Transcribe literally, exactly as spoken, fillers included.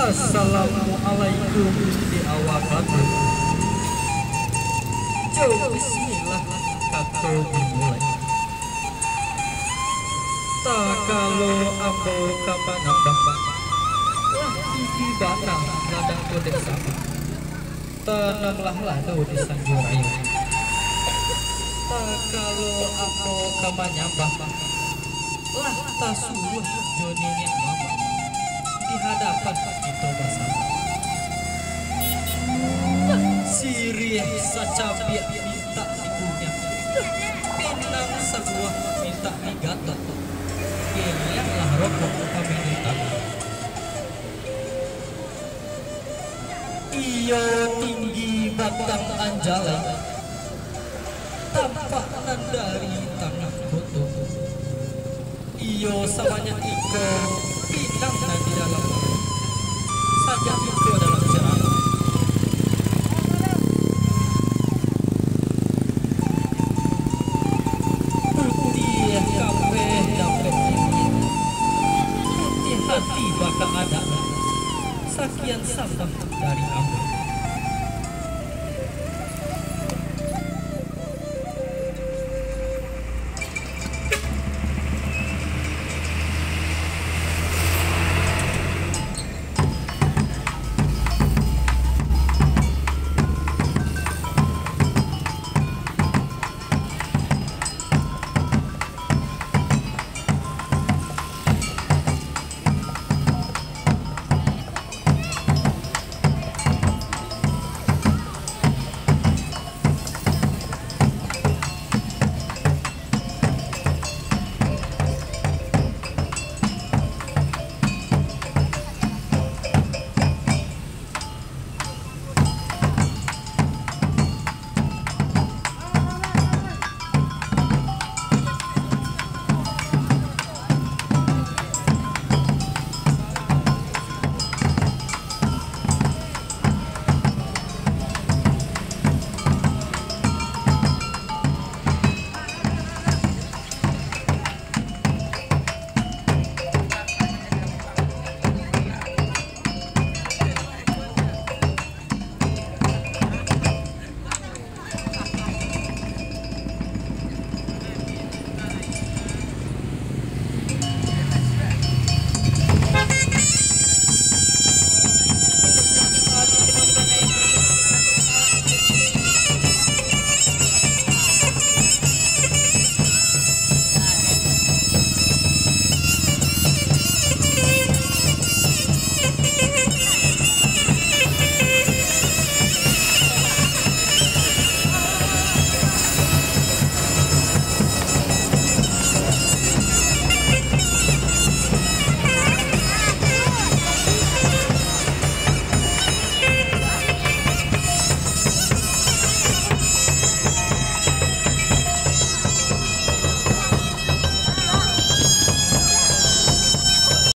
Assalamualaikum di awal kato. Jo bismillah kato dimulai. Takalo ambo ka manambah, lah tinggi bana ladang ko dek sambah. Tanamlah lado di sanjo rayo. Takalo ambo ka manyambah, lah tasuruah jo niniak mamak di hadapan kito basamo. Siriah sacabiak mintak dikunyah, pinang sabuah mintak digatok, gelianglah rokok kami di tangan. Iyo tinggi batang anjalai, tampak nan dari tangah koto. Iyo sabanyak iko pinang nan di dalam, sajak iko dalam carano. Putiah kapeh dapek tinggi, putiah hati baka adak, sakian sambah dari ambo.